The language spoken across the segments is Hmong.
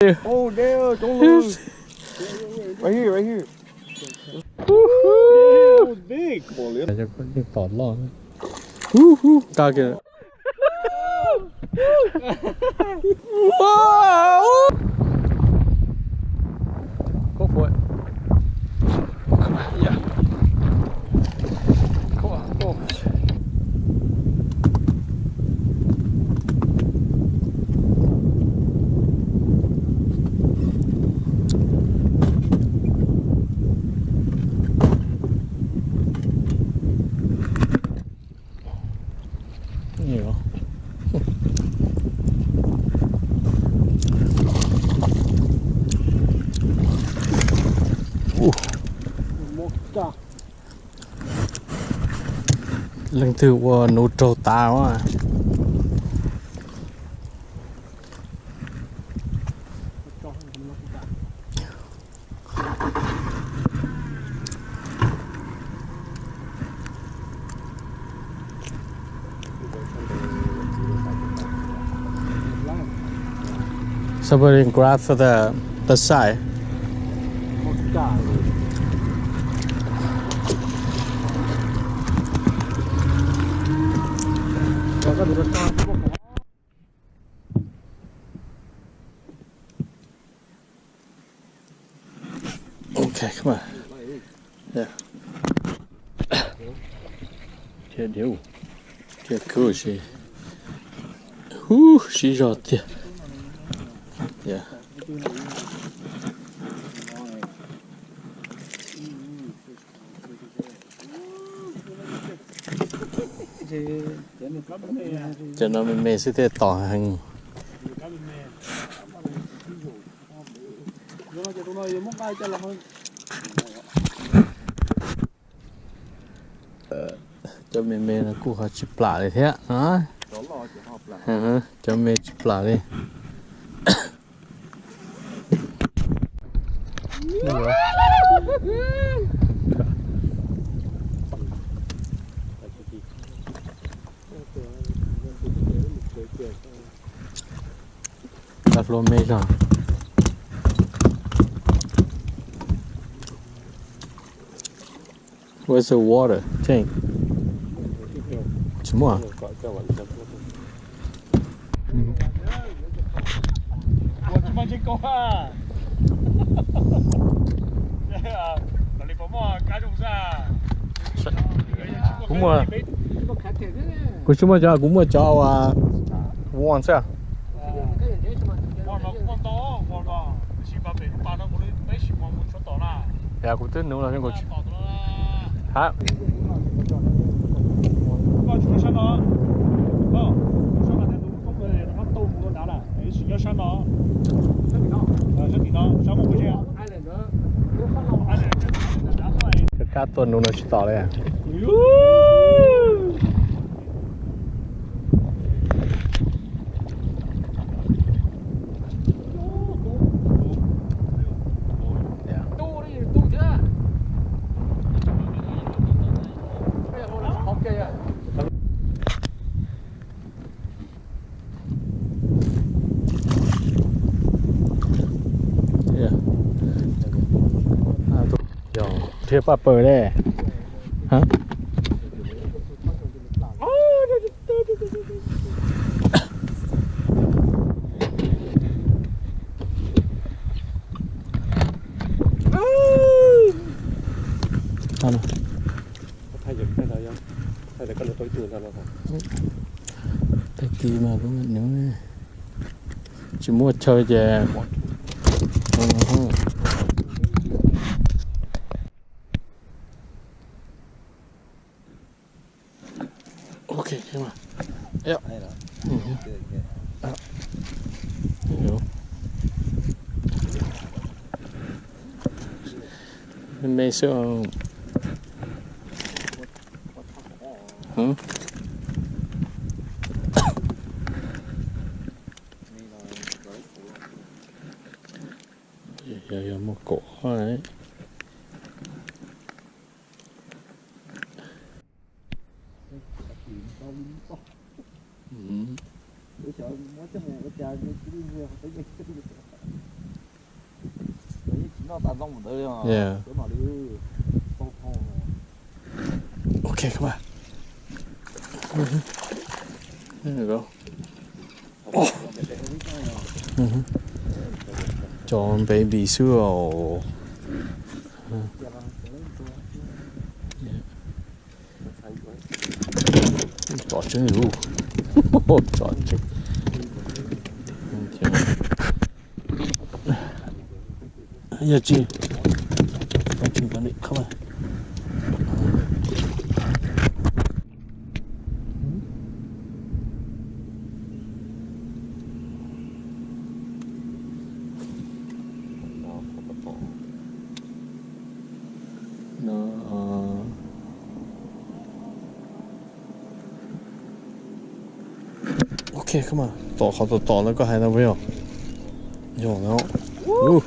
Oh, damn, don't lose. Right here, right here. Woohoo! That was big. Yeej tom loj. Woohoo! Nqa kiag. Wow! Go for it. Yeah. Come on, go. Leej twg ua nuv raug tav. Somebody grab for the, the side. Okay, come on. Yeah. Thiab, thiab, thiab kub si. Hub, siv zog tiag. Yeah. Cov no me me xwb thiaj tom heev. Cov me me no kuj ho tsis plam li thiab. Cov me tsis plam li. Cov hluas me zog. Where's the water tank? Tsis muaj. Kuv muaj, kuv tsis muaj cov, kuv muaj cov uas won xwb. Yog kuv twb nuv los xwb kuv tsis. Ha. Kab tuaj nuv no tsis tom li. Yog dhia paj paws le. Tag kis mas kuv nuv, tsis muaj chaw ces. Ok, me xwb. Yog, yog muaj kaum. Yeah. Okay, come on. There you go. Oh. Mhm. Cov baby xwb os. Tsov tseeb, tsov tseeb. Yog tsis, tsis có định không à? Nó, ờ, Ok, come on. Tom qhov tom tom ntawd koj hais no puas yog? Yog no. Ub.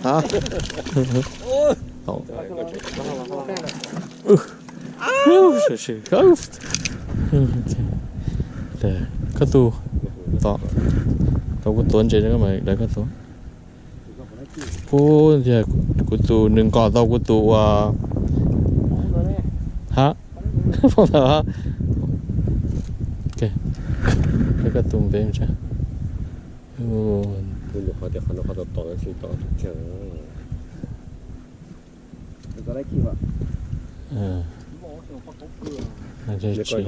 Ha? Tom. Ub. Ub, sim sim. Koj tus tom. Tau kuv tuav ntses rau koj mas lawv koj tuav. Pub tias kuv tus nws nqos tau kuv tus uas, ha, poob ntawd. Ok, koj tus npe tsa. Kuv nyuam qhuav tias qhov no qhov tom tom no tsis tom tus tseem.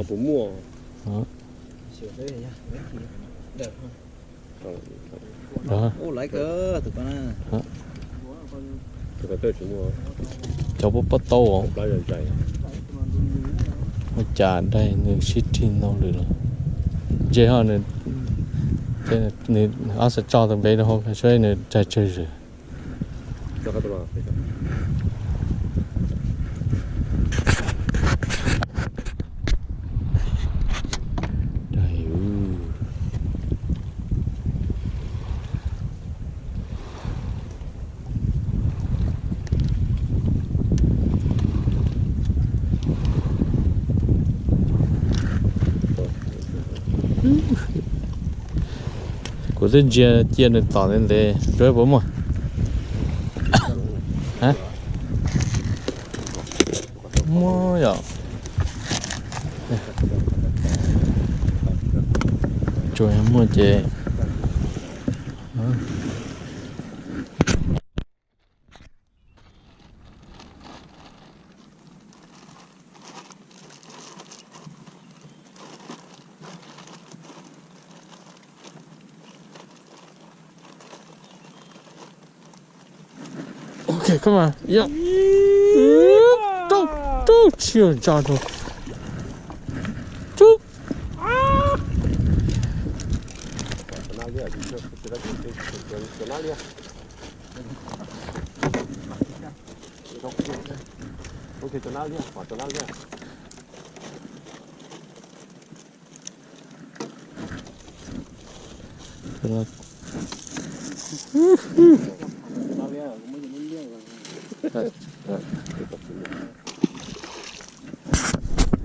Puas muaj? Cov pob pob taub. Ua cas daig nws sib rig ntau lawm los? Ntses ho nws, nws ob xav tso tus npe rau hauv saib nws tsawg tsawg zws. Kuv twb ntsia cia nws tom ntev ntev, tsuav puas muaj? Muaj yom. Tsuas muaj ces. Ok, come on. Yep. Rub, rub, chill, John. Rub.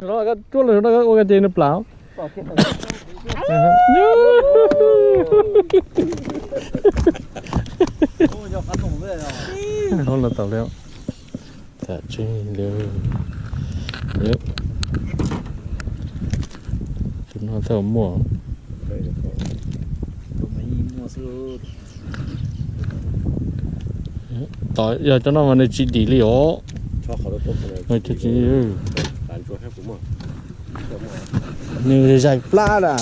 Rub lwm no ua ke ces nws plam. Hauv los tau li. Tham tseeb li. Tus no thaj muaj. Tom yog cov no mas nws tsis dim li os. Nws zais plab lawm.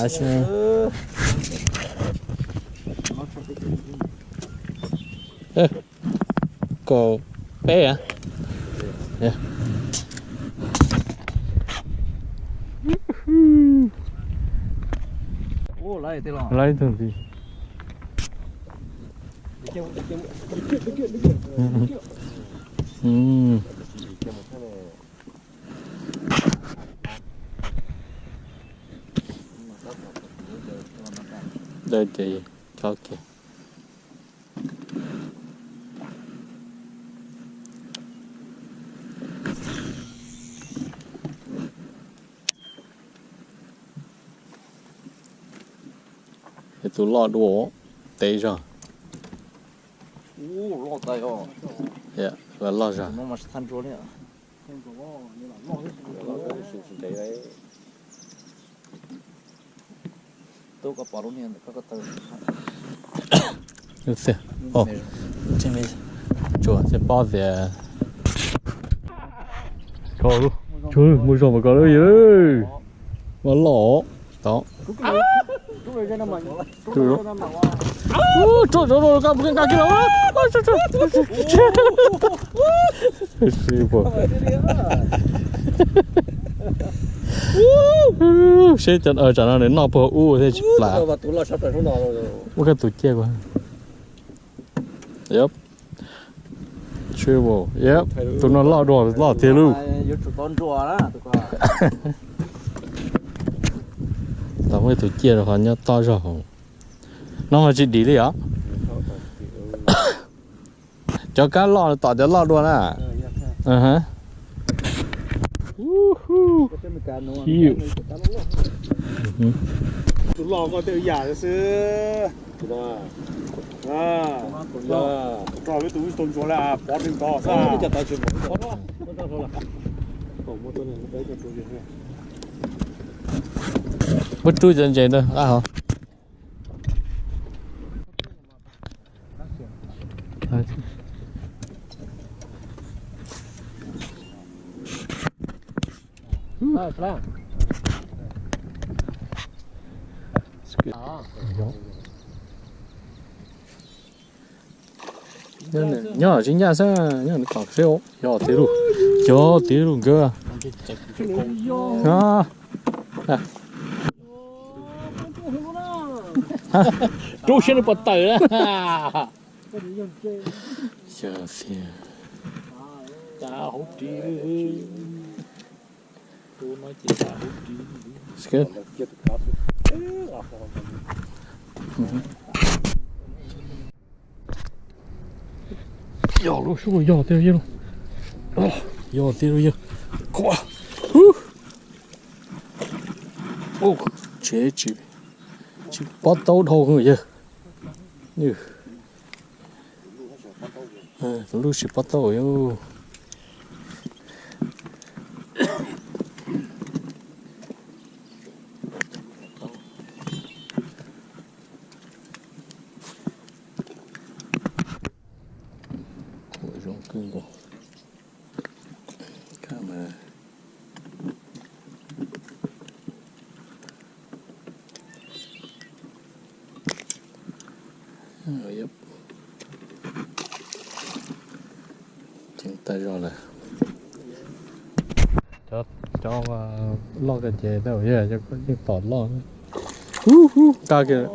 Kaum peb a. Lawv ib tug ntxiv. Dawb ces chob kiag. Es tus loj dua tev zog. Loj tas os. Loj zog. Tub, koj pom lub niag ntawm koj, koj taw. Tsuas tsis paub tias koj lub, tsuas mus zog mas koj lub yog mas loj tod. Rau rau koj nqa kiag los. Seb cov tsam no nws noj puag ub thiab tsis plam. Ua koj tus ciaj ko. Yep. Triple, yep. Tus no loj dua loj tiag lauj. Tau muaj ib tus ciaj rau qhov nyob tob zog hauv. No mas tsis dim li os. Cov kab loj tom cov loj dua na. Tus loj koj tej yam xwb. Rau peb tus tau ntsuas lawm pov rau tod xwb. Muab rub cov ntses ntawd qab hov. Nyob tsis ncaj xwb, nyob nws tom seb, yog tiag lauj, yog tiag lauj nkawd. Rub siab nws puas tawm. Yog tiag. Yog lub sub, yog tiag lauj, yog tiag lauj yawg. Tsev tsis pob taub dhau yawg. Tus lub tsis pob taub yawg. Zoo kawg nkaus. Ceev tas zog lawm. Cov loj kawg ces yeej tom loj. Nqa kiag.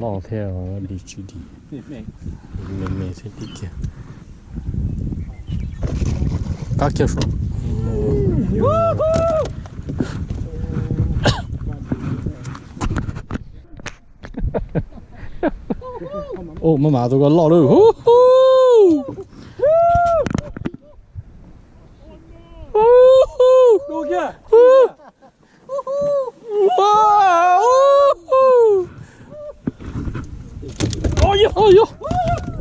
Loj thiab, dim tsis dim. Me me xwb tib kiag. Qab kiag suav. Ua, maj mam tus ko loj lawm.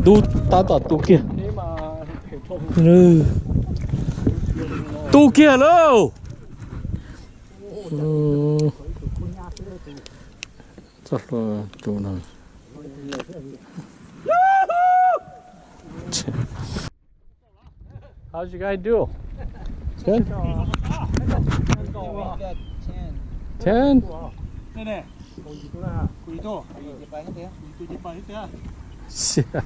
Tus tab tom tu kiag. Tu kiag lauj. Txoj hlua tus no. How's you guys do? Good? Ten? Sia.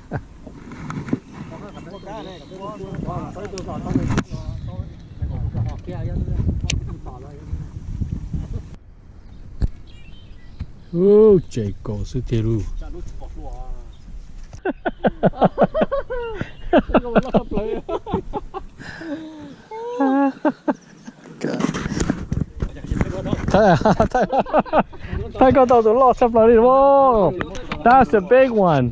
Ub, tseem kaum xwb tiag lauj. Thaij, thaij koj tau tus loj tshaj plaws li. That's a big one.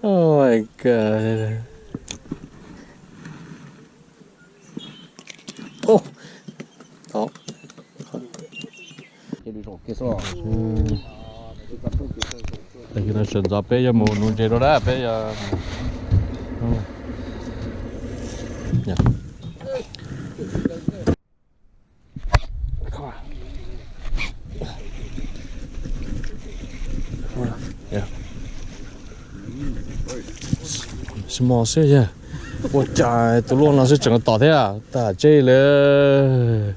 Oh my god. Oh. Đó. Ces no sawv ntxov peb yuav mus nuv ntses rau dab peb yuav. Small xwb yog. Ua cas tus luaj no xwb tseem tom thiab, tam tseb lawm.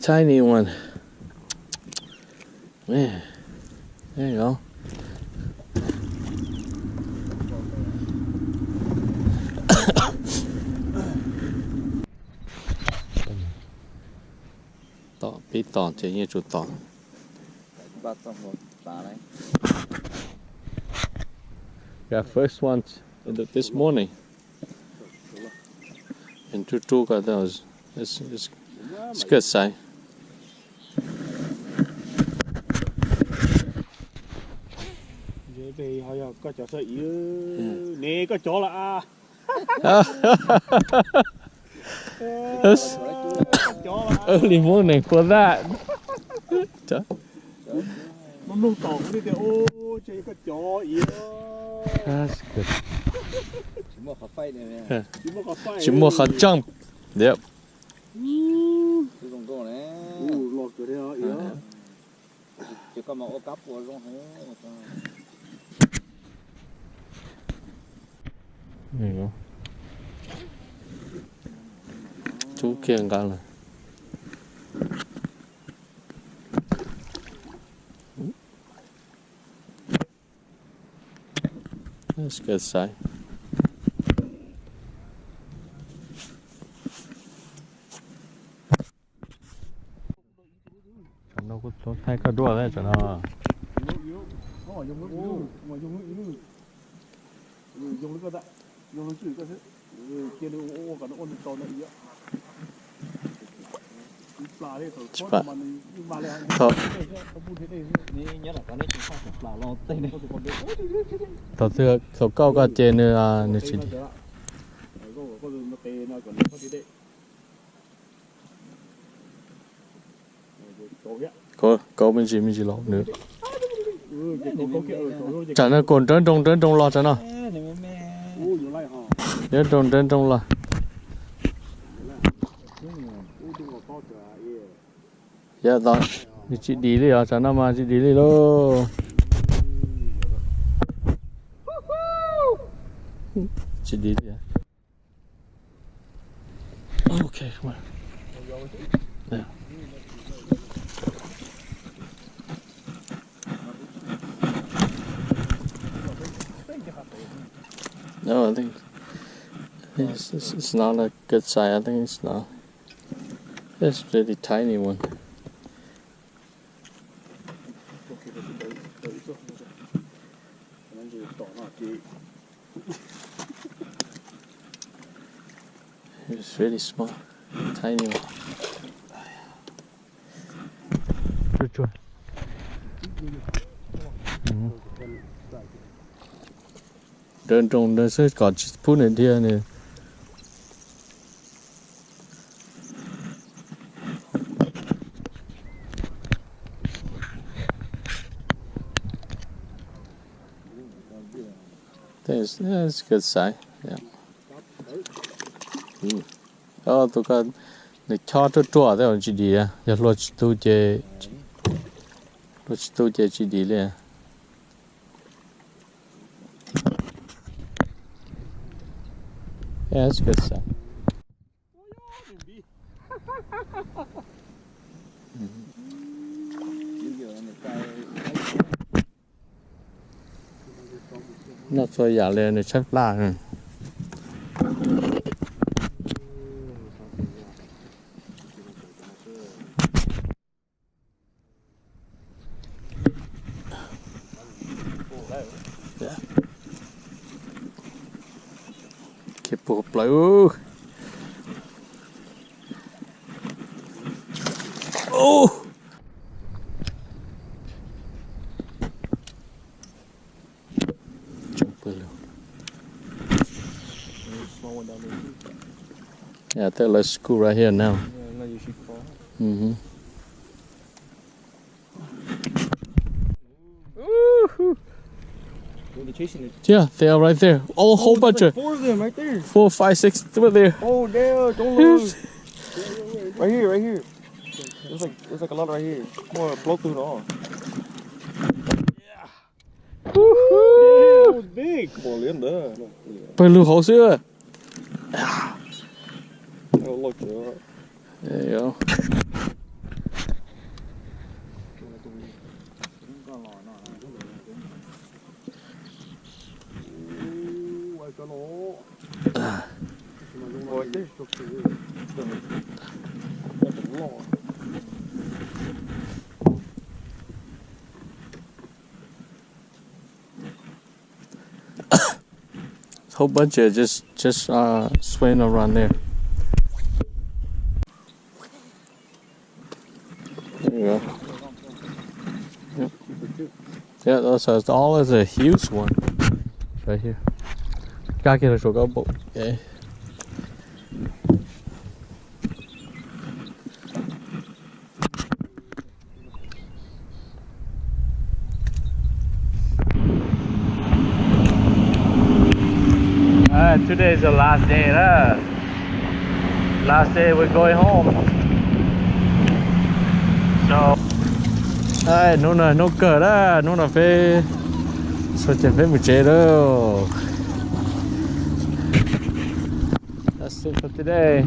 Tiny one. Man, there you go. Tom peb tom ces yeej tsum tom. Got first one this morning. And two two got those. It's, it's, it's good size. Koj cov xav ne, koj cov los a. Early morning for that. Nug tom kuv tias, ub, koj cov. Tsis muaj qhov jump. Yep. Tsub kiag nqa lawm. That's good size. Tsam no kuv tuaj thaij koj duaj tsam no. Tsis pam. Thaum, thaum twg thaum kauj koj ces nws, nws tsis dim. Kauv, kauv me ntsis me ntsis los nws. Tsam no kauv nrawv nroos nrawv nroos los tsam no. Nrawv nroos nrawv nroos los. Yog tod, nws tsis dim li os, tsam no mas tsis dim li lauj. Tsis dim li. Okay, come on. Yeah. No, I think it's, it's, it's not a good size. I think it's not. It's really tiny one. It's really small. Tiny one. Tsuag tsuag. Nrawv nroos nrawv xwb kom tsis pub nws dhia nws. That's, that's a good size. Yeah. Tus ko nws chob ruaj ruaj thiab tsis dim, yog hlua tsis tu ces, hlua tsis tu ces tsis dim li. Yeah, that's a good size. Noj txhua yam li nws tshaib plab. Khiav puag plaws. Tsoom pawg lug. Yeah, I think let's go right here now. Mm-hmm. Yeah, they are right there. Oh, a whole bunch of four of them right there. Four, five, six, three there. Oh, damn, don't look. Right here, right here. There's like, there's like a lot right here. More blow through it all. Pawg lug hauv xwb. There you go. Whole bunch of just just uh swim around there. There you go. Yep. Yeah, that's, that's all is a huge one right here. Kab kiag los tsuas koj npaum. Okay. Alright, today is the last day, uh, last day we're going home. So, alright, hnub no hnub kawg lawm, hnub no peb txhua ceg peb mus tsev lawm. That's it for today.